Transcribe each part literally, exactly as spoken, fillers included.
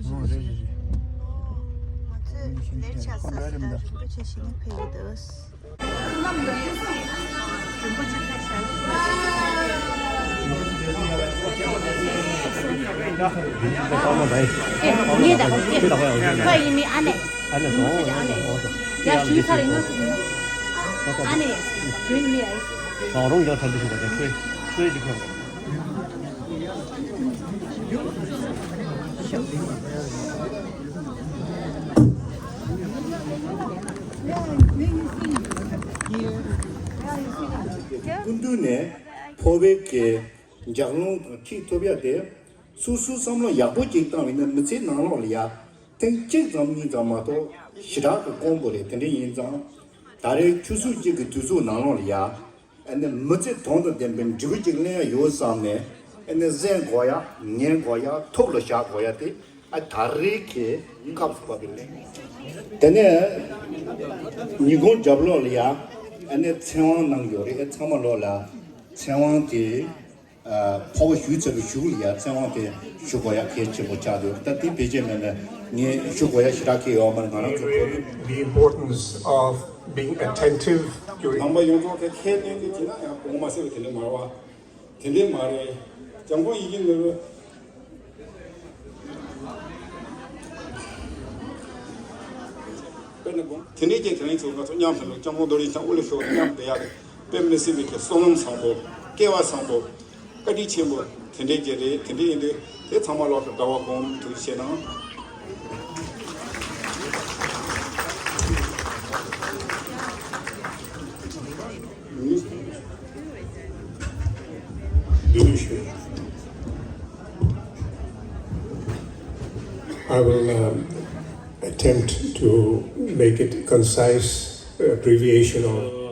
ཨོ་རེད་རེད་རེད། ང་ཚོས་ལེར་ཆགས་ས་སི་ཏཱ་རིན་པོ་ཆེ་ཞིག་ནས་ཕེབས་ཀྱི་འདུག་རིན་པོ་ཆེ་ཕེབས་ཤག་ཨེ་ངེད་ད་ཁོ་ཡིན་མི་ཨ་ནེ། ཨ་ནེ་སོང་། ཨ་ནེ་སོང་། ཡ་ཞུས་ཚར་ཡིན་ན། ཨ་ནེ་ཞུས་མི་ཨ། ཨ་རོང་ཡག་ཐར་འདི་ཞུ་བ་དེ་ཁོས་ཁོས་ཅིག་ཁོས། སྐུ་མདུན་ནས་འཕོ་བའི་གི་ལྗགས་ལུང་དང་ཁྲིད་ཐུབ་ཡ་དེ། སོ་སོའི་བསམ་བློ་ཡག་པོ་ཅིག་བཏང་བས་ན་མི་ཚེའི་ནང་ལོགས་ལ་ཡ་ཐེངས་གཅིག་ཙམ་གཉིས་ཙམ་མ་གཏོགས་ཞེ་དྲག་གི་དཀོན་པོ་རེད། དེ་འདྲ་ཡིན་ཙང་ད་རེས་ཆུ་ཚོད་གཅིག་གི་དུས་ཚོད་ནང་ལོགས་ལ་ཡ། ཨ་ནི་མི་ཚེ་དོན་དང་ལྡན་པའི་འབྲས་བུ་ཅིག་ལེན་ཡ་ཡོད་བསམ་ནས། ཨ་ནི་གསན་དགོས་ཡ། ཉན་དགོས་ཡ། ཐུགས་ལ་བཞག་དགོས་ཡ་དེ་ཨ་ད་རེས་ཀྱི་སྐབས་སུ་བབས་པའི་གླེང་། དེ་ནས་ཉིན་གུང་རྒྱབ་ལོགས་ལ་ཡ། ཨ་ནི་ཚེ་དབང་གནང་ཡོད་རེད། ཨ་ཚང་མ་ལོགས་ལ་ཚེ་དབང་དེ། ཨ་འཕོ་བ་ཞུས་ཚར་བའི་གཞུག་ལ་ཡ་ཚེ་དབང་དེ་ཞུ་དགོས་ཡ་གལ་ཆེན་པོ་ཆགས་འདུག་ད་དེ་ཕལ་ཆེར་མེད་ན་ངས་ཞུ་དགོས་ཡ་ཞེ་དྲག་གི་ཡོད་མ་རེད། ང་རང་ཚོ་བོད་པའི། The importance of being attentive during ནང་པ་ཡོངས་རྫོགས་དེ་ཁས་ལེན་དེ་བྱས་ན་ཡང་དགོངས་མ་ཟེར་བ་དེ་འདྲ་མ་རེད་བ། དེ་འདྲ་མ་རེད། འཇམ་མགོན་ཡིད་བཞིན་ནོར་བུ། དཔེར་ན་དགོངས་དེ་འདྲའི་རྐྱེན་དེ་རིང་ཚོ་ང་ཚོ་མཉམ་དུ་འདུག་སྐྱབས་མགོན་རྡོ་རྗེ་འཆང་དབུ་ལས་ཤོག་མཉམ་དུ་ཡར་དཔེ་མི་སྲིད་པའི་གི་བསོད་ནམས་བཟང་པོ། སྐལ་བ་བཟང་པོ། བཀའ་དྲིན་ཆེན་པོ་དེ་འདྲའི་གི་རེད། དེ་འདྲའི་ཡིན་དུས་དེ་ཚང་མ་ལོག་ཏུ་དགའ་བ་སྒོམ་ཐུགས་རྗེ་ཆེ་གནང་། I will um, attempt to make it concise, abbreviation of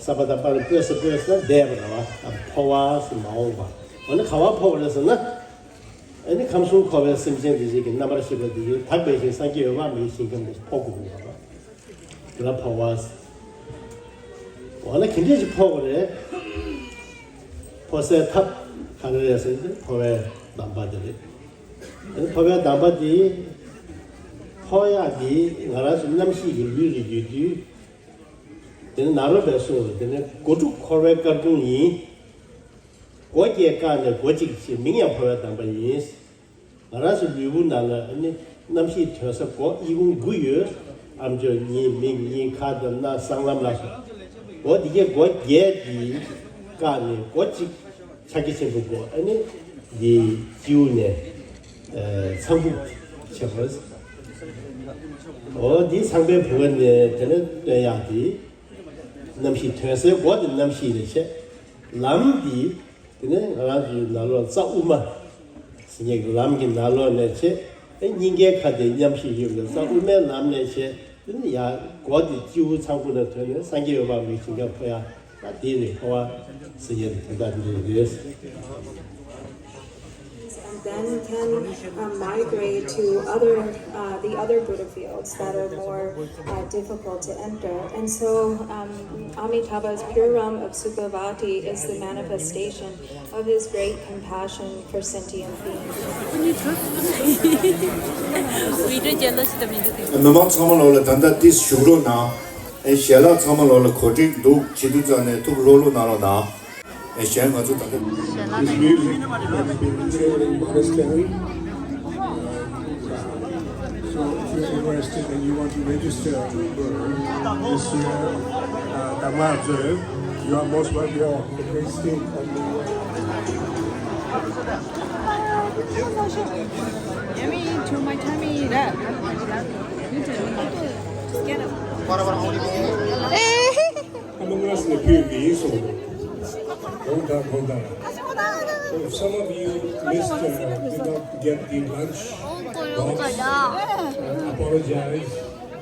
ས་པ་དང་པ་རེ་སྤོས་ས་སྤོས་ས་འདས་པ་རེད་བ། འཕོ་བ་སུ་མ་འོངས་པ། འོ་ན་ག་བ་འཕོ་བ་རེད་ཟེར་ན། ཨ་ནི་ཁམས་གསུམ་འཁོར་བའི་སེམས་ཅན་འདི་ཞིག་གི་རྣམ་པར་ཤེས་པ་འདི་ཡིས་དག་པའི་ཞིང་སངས་རྒྱས་འོད་དཔག་མེད་ཞིང་ཁམས་འདི་འཕོ་དགོས་པ་རེད་བ། འཕོ་བ། འོ་ན་ག་འདྲ་ཞིག་འཕོ་དགོས་རེད། འཕོ་སའི་ཐབས་ག་རེ་རེད་ཟེར་ན་འཕོ་བའི་གདམས་པ་དེ་རེད། འཕོ་བའི་གདམས་པ་དེ་འཕོ་ཡག་དེ་ང་རང་ཚོ་རྣམ་ཤེས་ཀྱི་ལུས་ལ་ཡོད་དུས། དེ་ནི་ནཱ་རོ་པས་གསུངས་པ་དེ་ནི་སྒོ་དྲུག་འཁོར་བའི་སྐར་ཁུང་ཡིན། སྒོ་བརྒྱད་བཀག་ནས་སྒོ་གཅིག་ཕྱེ། མིང་ཡང་འཕོ་བའི་གདམས་པ་ཡིན། ང་རང་ཚོ་ལུས་པོ་ནང་ལ་ནི་རྣམ་ཤེས་དོན་ས་སྒོ་གཡས་བསྐུམ་དགུ་ཡོད། ཨ་མཆོག་གཉིས། མིག་གཉིས། ཁ་དང་སྣ། གསང་ལམ་ལ་སོགས། སྒོ་འདི་གའི་སྒོ་བརྒྱད་འདི་བཀག་ནས་སྒོ་གཅིག་ཕྱག་རྒྱ་ཆེན་པོའི་སྒོ་ཨ་ནི་འདི་སྤྱི་བོ་ནས་ཚངས་བུག་ཕྱེ་བ། འོ་འདི་ཚངས་པའི་བུ་ག་ནས་དེ་ནས་སྟོན་ཡག་འདི། རྣམ་ཤེས་དོན་སའི་སྒོ་དེ་རྣམ་ཤེས་ལས་བྱེད། ལམ་འདི། དེ་ནས་ང་རང་ཚོའི་ནང་ལོགས་རྩ་དབུ་མ་ཟེར་མཁན་གྱི་ལམ་གྱི་ནང་ལོགས་ནས་བྱེད། ཨེ་སྙིང་གའི་ཁ་དེ་མཉམ་ཤེས་ཡོད་པའི་རྩ་དབུ་མའི་ལམ་ནས་བྱེད། དེ་ནས་ཡར་སྒོ་དེ་སྤྱི་བོ་ཚངས་བུག་ནས་ཐོན་ནས་སངས་རྒྱས་འོད་དཔག་མེད་ཞིང་ཁམས་འཕོ་ཡག་ད་དེ་ནས་འཕོ་བ་ཟེར་མཁན་དེ་དོན་དག་འདི་རེད། And then can uh, migrate to other, uh, the other Buddha fields that are more uh, difficult to enter. And so um, Amitabha's pure realm of Sukhavati is the manifestation of his great compassion for sentient beings. ཝི་ཌི་ཡོ་ཅན་ལ་ཞིག་ཏུ་མི་འདུག་མི་མང་ཚང་མ་ལོག་ལ་ད་ལྟ་ཏིས་བཞུགས་རོགས་གནང་། ཨེ་ཞལ་ལག་ཚང་མ་ལོག་ལ་གོ་སྒྲིག་འདུག་བྱེད་དུས་ཙང་ནས་ཐུགས་ལྷོད་ལྷོད་གནང་རོགས་གནང་། ཨེ་གཞན་ང་ཚོ་ད་ལྟ། This week has been here in monastery. So if you're interested and you want to register for this year, uh, Dhamma Observe, you are most welcome. The great state of the Among us, the few days, so don't talk, don't talk. So if some of you missed, uh, did not get the lunch box, uh, apologize.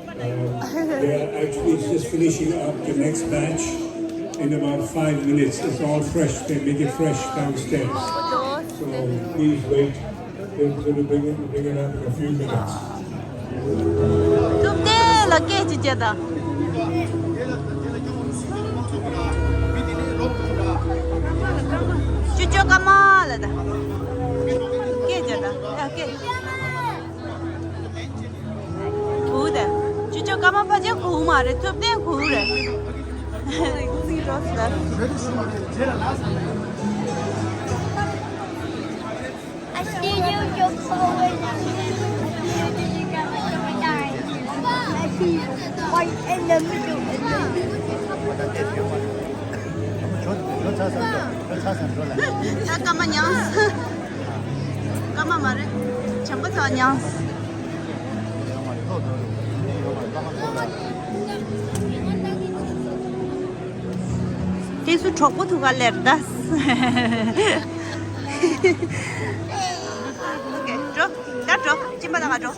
Uh, they are actually just finishing up the next batch in about five minutes. It's all fresh. They make it fresh downstairs. So please wait. They're going to bring it, bring it up in a few minutes. ཐུབ་བསྟན་ལ་སྐད་ཅིག་བྱས་དང་། ཅོ་ཅོ་ཀ་མ་ལ་ད། སྐད་རྒྱག་ད། ཡ་སྐད། གུ་ད། ཅོ་ཅོ་ཀ་མ་ཕ་ཅན་གུ་མ་རེད། ཐུབ་བསྟན་གུ་རེད། I see you jump forward and you did you get my die. I see you right in the middle and then you ད་ཀ་མ་མྱངས། ཀ་མ་མ་རེད། བྱམས་པ་ཚ་མྱངས། དེ་སུ་གྲོགས་པོ་ཐུག་ག་ལེར་ད། འགྲོ། ད་འགྲོ། གཅིན་པ་ལ་ག་འགྲོ།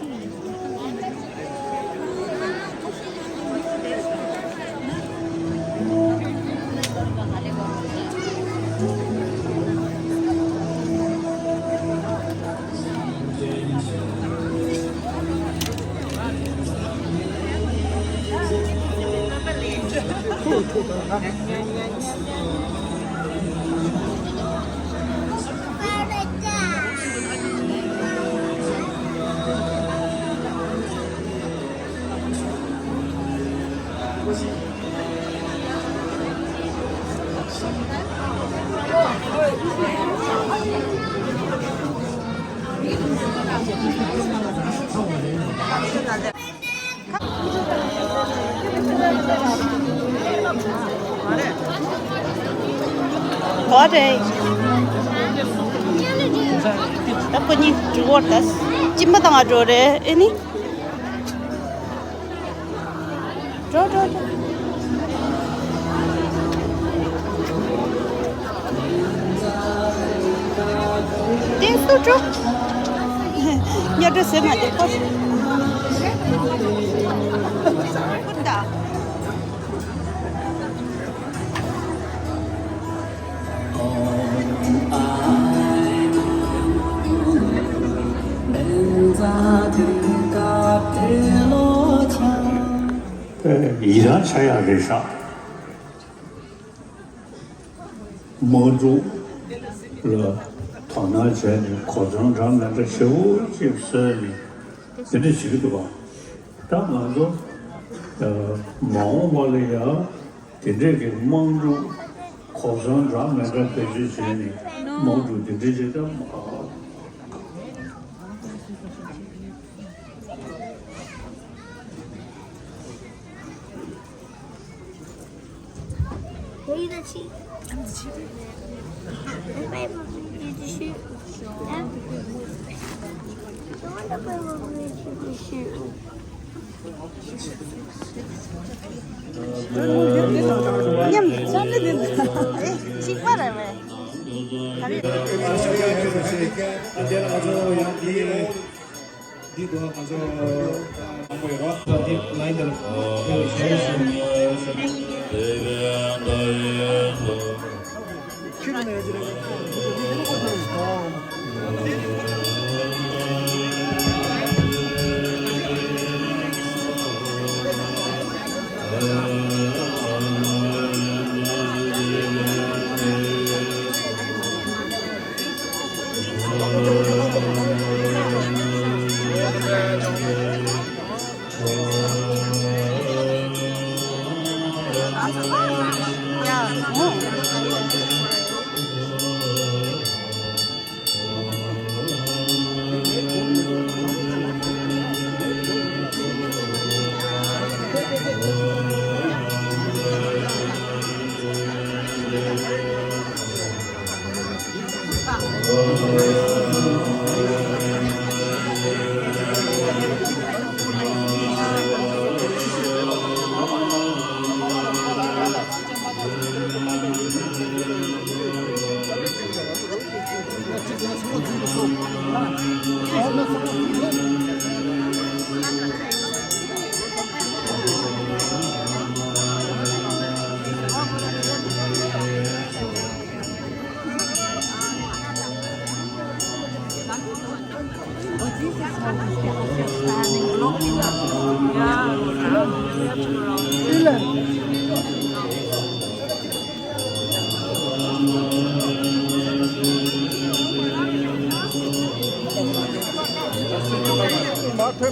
གོ་རེད། ད་ཁོ་གཉིས་འགྲིག་གོ་ད། གཅིན་པ་བཏང་བ་འགྲོ་རེད་ཨེ་ནི། འགྲོ་འགྲོ་འགྲོ། བསྟན་སྲུང་འགྲོ། ཉོ་འགྲོ་ཟེར་མ་འདུག་ཁོ། ཀུན་ད། ཡི་རང་ཆ་ཡག་རེད་ཤག་དམག་འཁྲུག་ལ་དོ་སྣང་བྱས་ནས་གོ་མཚོན་འདྲ་མི་འདྲ་ཞེ་པོ་ཅིག་བཟོས་ནས་དེ་འདྲ་བྱེད་ཀྱི་འདུག་ག་ད་ང་ཚོ་མ་འོངས་པ་ལ་ཡང་དེ་འདྲས་ཀྱི་དམག་འཁྲུག་གོ་མཚོན་འདྲ་མི་འདྲ་བེད་སྤྱོད་བྱས་ནས་དམག་འཁྲུག་དེ་འདྲས་བྱེད་ཐབས་མ། Hey, the chief. If I ever need to shoot, I wonder if I ever need to shoot. ཉམས་ཆག་ནི་འདི་འདྲ། ཨེ། གཅིག་པ་རེད་པས། ག་རེ། འདི་དུ་ང་ཚོ་མང་པོ་ཡོད་ར། འདི་ལ་ཡིན་དེ་ལ་ཕེབས་ཞེས་ཞུ།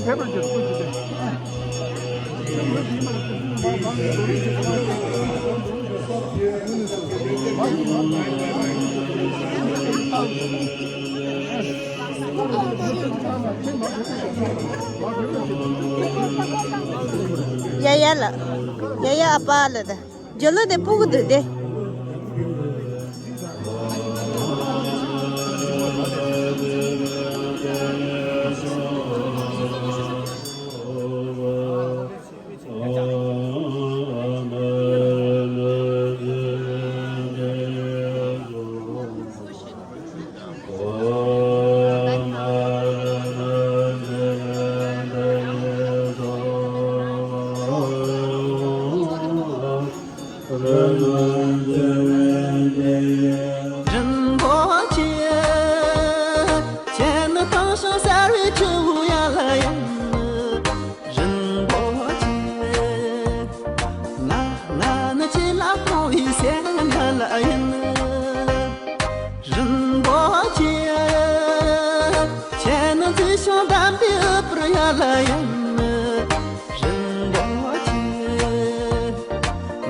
ཡ་ཡ་ལ། ཡ་ཡ་ཨ་ཕ་ལ་ད། ཇོ་ལོ་དེ་སྤུ་གུ་འདུག་སྟེ། རིན་པོ་ཆེ། ཁྱེད་ནི་དེང་སང་གསར་བའི་ཆུ་བོ་ཡ་ལ་ཡིན། རིན་པོ་ཆེ། ང་ང་ནི་ཁྱེད་ལ་གཏོང་བའི་སེམས་ཡ་ལ་ཡིན། རིན་པོ་ཆེ། ཁྱེད་ནི་འཛིན་ཞིང་གདམས་པའི་ཨུཏྤལ་ཡ་ལ་ཡིན། རིན་པོ་ཆེ།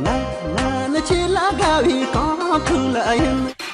ང་ང་ནི་ཁྱེད་ལ་དགའ་བའི་གང་ཐུག་ལ་ཡིན།